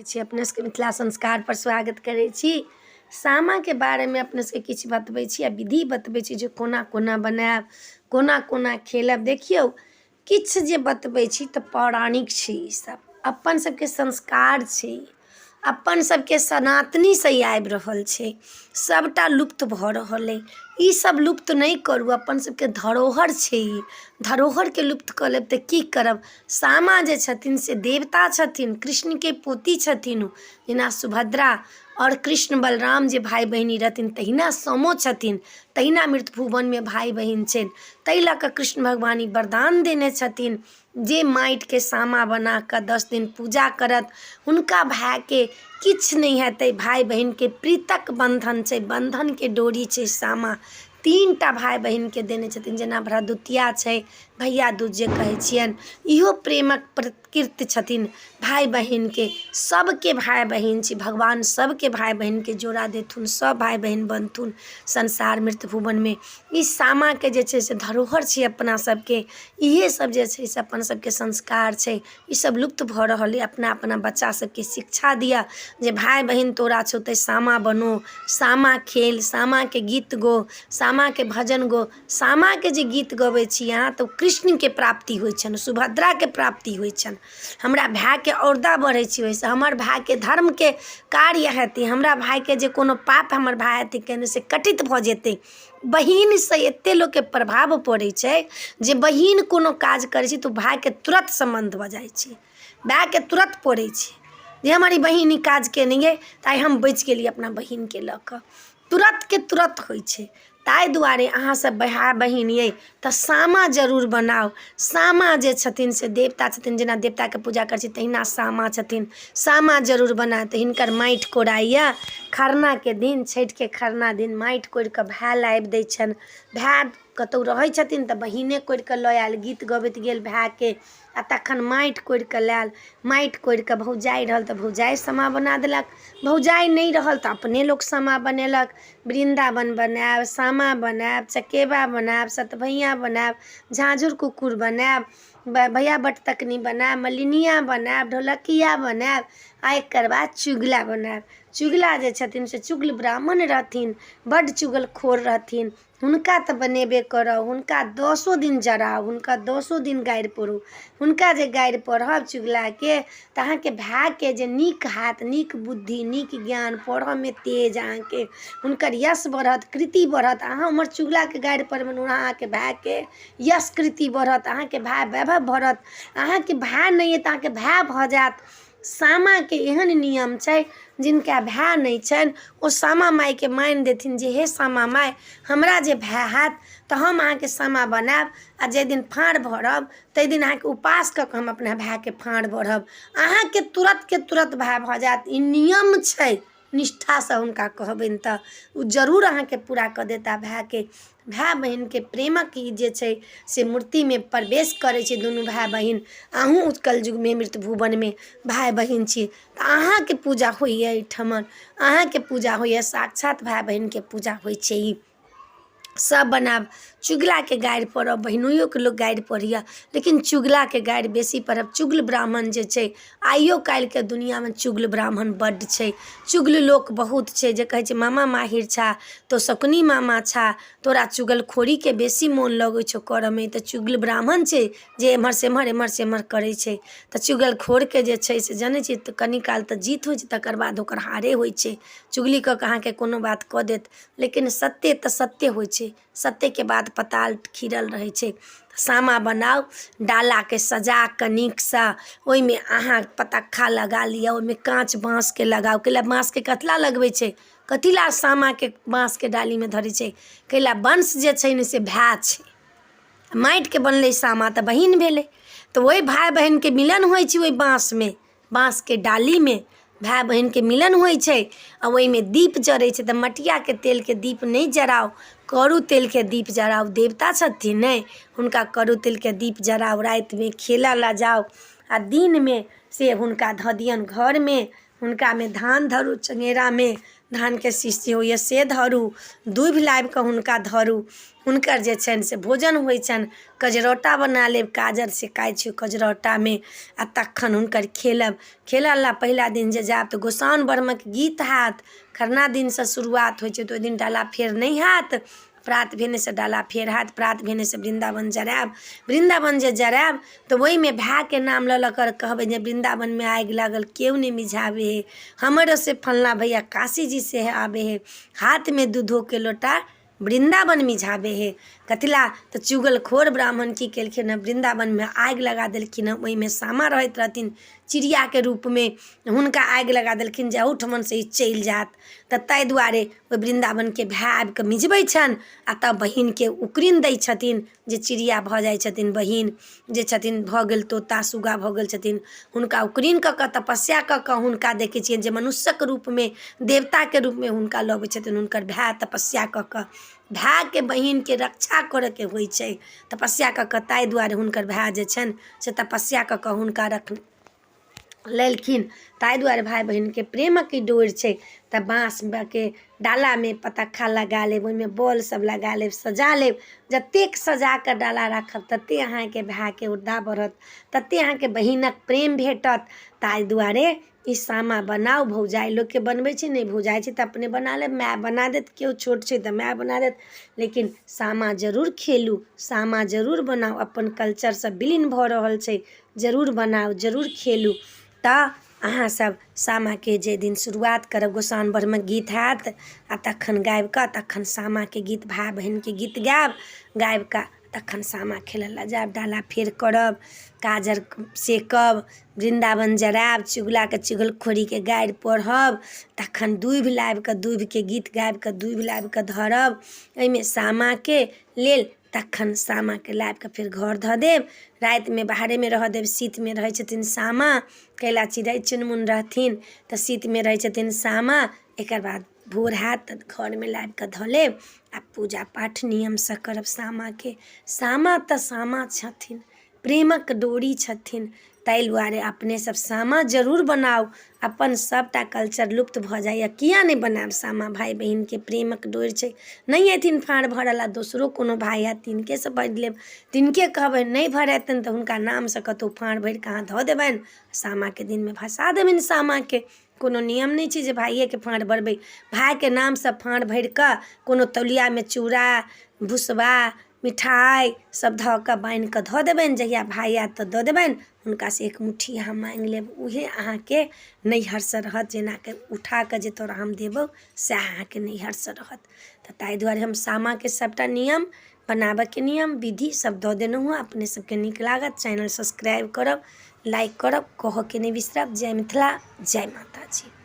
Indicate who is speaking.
Speaker 1: छी अपने सबके मिथिला संस्कारपर स्वागत करै छी। सामाके बारेमे अपने सबके किछु बतबै छी आओर विधि बतबै छी जे कोना कोना बनायब, कोना कोना खेलब। देखियौ, किछु जे बतबै छी तऽ पौराणिक छै ई सब, अपन सबके संस्कार छै, अपन सबके सनातनीसँ ई आबि रहल छै। सबटा लुप्त भऽ रहल अइ। ई सब लुप्त नहि करू, अपन सबके धरोहर छै ई। धरोहरके लुप्त कऽ लेब तऽ की करब? सामा जे छथिन से देवता छथिन, कृष्णके पोती छथिन ओ। जेना सुभद्रा आओर कृष्ण बलराम जे भाय बहिनी रहथिन, तहिना सामो छथिन, तहिना मृतभुवनमे भाय बहिन छनि। ताहि लऽ कऽ कृष्ण भगवान ई वरदान देने छथिन जे माटिके सामा बना कऽ 10 दिन पूजा करत, हुनका भायके किछु नहि हेतै। भाय बहिनके प्रीतक बन्धन छै, बन्धनके डोरी छै सामा। 3 टा भाय बहिनके देने छथिन। जेना भ्रातृद्वितीया छै, भैया दूज जे कहै छियनि, इहो प्रेमक प्रकृति छथिन भाय बहिनके। सबके भाय बहिन छी। भगवान सबके भाय बहिनके जोड़ा देथुन, सब भाय बहिन बनथुन संसार मृत्यु भुवनमे। ई सामाके जे छै से धरोहर छै अपना सबके। इएहे सब जे छै से अपन सबके संस्कार छै। ई सब लुप्त भऽ रहल अइ। अपना अपना बच्चा सबके शिक्षा दिअ जे भाय बहिन तोरा छौ तऽ सामा बनो, सामा खेल, सामाके गीत गो, सामाके भजन गो। सामाके जे गीत गबै छी अहाँ तऽ कृष्णके प्राप्ति होइ छनि, सुभद्राके प्राप्ति होइ छनि। हमरा भायके औरदा बढ़ै छै ओहिसँ, हमर भायके धर्मके कार्य हेतै, हमरा भायके जे कोनो पाप हमर भाय हेतै कयने से कटित भऽ जेतै। बहिनसँ एतेक लोकके प्रभाव पड़ै छै जे बहिन कोनो काज करै छै तऽ ओ भायके तुरन्त सम्बन्ध भऽ जाइ छै, भायके तुरन्त पड़ै छै जे हमर ई बहिन ई काज कयने अइ तऽ आइ हम बचि गेलियै अपना बहिनके लऽ कऽ। तुरन्तके तुरन्त होइ छै। ताहि दुआरे अहाँसभ भाय बहिन अइ तऽ सामा जरूर बनाउ। सामा जे छथिन से देवता छथिन। जेना देवताके पूजा करै छी, तहिना सामा छथिन। सामा जरूर बनायब। तऽ हिनकर माटि कोराइए खरनाके दिन, छठिके खरना दिन माटि कोरि कऽ भाय लाबि दै छनि। भाय कतहु रहै छथिन तऽ बहिने कोरि कऽ लऽ आयल, गीत गबैत गेल भायके आ तखन माटि कोरि कऽ लायल। माटि कोरि कऽ भौजाइ रहल तऽ भौजाइ सामा बना देलक, भौजाइ नहि रहल तऽ अपने लोक सामा बनेलक। वृन्दावन बनायब, सामा बनायब, चकेबा बनायब, सतभैया बनायब, झाँझुर कुकुर बनायब, भैया बटतकनी बनायब, मलिनिया बनायब, ढोलकिया बनायब आ एकर बाद चुगला बनायब। चुगला जे छथिन से चुगल ब्राह्मण रहथिन, बड्ड चुगलखोर रहथिन। हुनका तऽ बनेबे करब। हुनका दसो दिन जराउ, हुनका दसो दिन गारि पढ़ू। हुनका जे गारि पढ़ब चुगलाके तऽ अहाँके भायके जे नीक हैत, नीक बुद्धि, नीक ज्ञान, पढ़ऽमे तेज अहाँके, हुनकर यश बढ़त, कृति बढ़त। अहाँ ओम्हर चुगलाके गारि पढ़बनि, ओम्हर अहाँके भायके यश कृति बढ़त, अहाँके भाय वैभव बढ़त। अहाँके भाय नहि अइ तऽ अहाँके भाय भऽ जायत। सामाके एहन नियम छै, जिनका भाय नहि छनि ओ सामा मायके मानि देथिन जे हे सामा माय, हमरा जे भाय हैत तऽ हम अहाँके सामा बनायब आ जाहि दिन फाँड़ भरब ताहि दिन अहाँके उपास कऽ कऽ हम अपना भायके फाँड़ भरब। अहाँके तुरन्तके तुरन्त भाय भऽ जायत। ई नियम छै। निष्ठासँ हुनका कहबनि तऽ ओ जरूर अहाँके पूरा कऽ देता भायके। भाय बहिनके प्रेमक ई जे छै से मूर्तिमे प्रवेश करै छै दुनू भाय बहिन। अहूँ कलयुगमे मृतभुवनमे भाय बहिन छी तऽ अहाँके पूजा होइए एहिठमन, अहाँके पूजा होइए। साक्षात भाय बहिनके पूजा होइ छै। ई सब बनायब, चुगलाके गारि पढ़ब। बहिनोइओके लोक गारि पढ़ैए, लेकिन चुगलाके गारि बेसी पढ़ब। चुगल ब्राह्मण जे छै, आइयो काल्हिके दुनिआँमे चुगल ब्राह्मण बड्ड छै, चुगल लोक बहुत छै जे कहै छै मामा माहिर छऽ, तोँ शकुनी मामा छऽ, तोरा चुगलखोरीके बेसी मोन लगै छौ करऽमे। तऽ चुगल ब्राह्मण छै जे एम्हरसँ एम्हर, एम्हरसँ एम्हर करै छै। तऽ चुगलखोरके जे छै से जनै छियै तऽ कनि काल तऽ जीत होइ छै, तकर बाद ओकर हारे होइ छै। चुगली कऽ कऽ अहाँके कोनो बात कऽ देत, लेकिन सत्य तऽ सत्य होइ छै। सत्यके बाद पताल खिरल रहै छै। सामा बनाउ, डालाके सजा कऽ नीकसँ ओहिमे अहाँ पतक्खा लगा लिअ। ओहिमे काँच बाँसके लगाउ। कैला बाँसके कथी लए लगबै छै? कथी लए सामाके बाँसके डालीमे धरै छै? कैला वंश जे छै ने से भाय छै। माटिके बनलै सामा तऽ बहिन भेलै। तऽ ओहि भाय बहिनके मिलन होइ छै। ओहि बाँसमे, बाँसके डालीमे भाय बहिनके मिलन होइ छै आ ओहिमे दीप जरै छै। तऽ मटियाके तेलके दीप नहि जराउ, करू तेलके दीप जराउ। देवता छथिन ने, हुनका करू तेलके दीप जराउ। रातिमे खेलऽ लए जाउ आ दिनमे से हुनका धऽ दियौन घरमे। हुनकामे धान धरू, चङ्गेरामे धानके शीश जे होइए से धरू, दूभि लाबि कऽ हुनका धरू। हुनकर जे छनि से भोजन होइ छनि। कजरौटा बना लेब, काजर सेकाइ छै कजरौटामे, आ तखन हुनकर खेलब। खेलऽ लए पहिला दिन जे जायब तऽ गोसाउनि ब्रह्मक गीत हैत। खरना दिनसँ शुरुआत होइ छै, तऽ ओहि दिन डाला फेर नहि हैत। प्रात भेनेसँ डाला फेर हैत। प्रात भेनेसँ वृन्दावन जरायब। वृन्दावन जे जरायब तऽ ओहिमे भायके नाम लऽ लऽ कऽ कहबै जे वृन्दावनमे आगि लागल, केओ नहि मिझाबै हइ, हमरो से फल्लाँ भैया काशी जी से आबै हइ, हाथमे दूधोके लोटा वृन्दावन मिझाबै हइ। कथी लए तऽ चुगलखोर ब्राह्मण की केलखिन हँ? वृन्दावनमे आगि लगा देलखिन हँ। ओहिमे सामा रहैत रहथिन चिड़ियाके रूपमे, हुनका आगि लगा देलखिन जे एहूठमनसँ ई चलि जायत। तऽ ताहि दुआरे ओहि वृन्दावनके भाय आबि कऽ मिझबै छनि, आ तब बहिनके उकरीन दै छथिन जे चिड़िया भऽ जाइ छथिन। बहिन जे छथिन भऽ गेल तोता सुग्गा भऽ गेल छथिन। हुनका उकरीन कऽ कऽ, तपस्या कऽ कऽ हुनका देखै छियनि जे मनुष्यक रूपमे, देवताके रूपमे हुनका लबै छथिन हुनकर भाय तपस्या कऽ कऽ। भायके बहिनके रक्षा करऽके होइ छै तपस्या कऽ कऽ। ताहि दुआरे हुनकर भाय जे छनि से तपस्या कऽ कऽ हुनका रख लेलखिन। ताहि दुआरे भाय बहिनके प्रेमक ई डोरि छै। तऽ बाँसके डालामे पतक्खा लगा लेब, ओहिमे बॉल सब लगा लेब, सजा लेब। जतेक सजा कऽ डाला राखब ततेक अहाँके भायके उर्दा बढ़त, ततेक अहाँके बहिनक प्रेम भेटत। ताहि दुआरे ई सामा बनाउ। भौजाइ लोकके बनबै छै, नहि भौजाइ छै तऽ अपने बना लेब, माय बना देत, केओ छोट छै तऽ माय बना देत, लेकिन सामा जरूर खेलू, सामा जरूर बनाउ। अपन कल्चरसँ विलीन भऽ रहल छै। जरूर बनाउ, जरूर खेलू। तऽ अहाँसभ सामाके जाहि दिन शुरुआत करब, गोसाउनि ब्रह्मक गीत हैत, आ तखन गाबि कऽ तखन सामाके गीत, भाय बहिनके गीत गायब। गाबि कऽ तखन सामा खेलय लए जायब, डाला फेर करब, काजर सेकब, वृन्दावन जरायब, चुगलाके चुगलखोरीके गारि पढ़ब, तखन दूभि लाबि कऽ दूभिके गीत गाबि कऽ दूभि लाबि कऽ धरब एहिमे सामाके लेल। तखन सामाके लाबि कऽ फेर घर धऽ देब। रातिमे बाहरेमे रहऽ देब। शीतमे रहै छथिन सामा, कैला चिड़ै चुनमुन रहथिन तऽ शीतमे रहै छथिन सामा। एकर बाद भोर हैत तऽ घरमे लाबि कऽ धऽ लेब आ पूजा पाठ नियमसँ करब सामाके। सामा तऽ सामा छथिन, प्रेमक डोरी छथिन। ताहि दुआरे अपनेसभ सामा जरूर बनाउ। अपन सभटा कल्चर लुप्त भऽ जाइए। किएक नहि बनायब सामा? भाय बहिनके प्रेमक डोरि छै। नहि अयथिन फाँड़ भरय लेल, दोसरो कोनो भाय हैत तिनकेसँ भरि लेब, तिनके कहबनि। नहि भरेतनि तऽ हुनका नामसँ कतहु फाँड़ भरि कऽ अहाँ धऽ देबनि, सामाके दिनमे भसा देबनि सामाके। कोनो नियम नहि छै जे भाइएके फाँड़ भरबै। भायके नामसँ फाँड़ भरि कऽ कोनो तौलियामे चूड़ा, भुसबा, मिठाइ सब धऽ कऽ बान्हि कऽ धऽ देबनि। जहिया भाय आयत तऽ दऽ देबनि। हुनकासँ एक मुट्ठी अहाँ माँगि लेब, उएह अहाँके नैहरसँ रहत। जेनाकि उठा कऽ जे तोरा हम देबौ, सएह अहाँके नैहरसँ रहत। तऽ ताहि दुआरे हम सामाके सभटा नियम बनाबयके नियम विधि सब दऽ देलहुँ हँ। अपने सबके नीक लागत, चैनल सब्सक्राइब करब, लाइक करब, कहऽके नहि बिसरब। जय मिथिला, जय माताजी।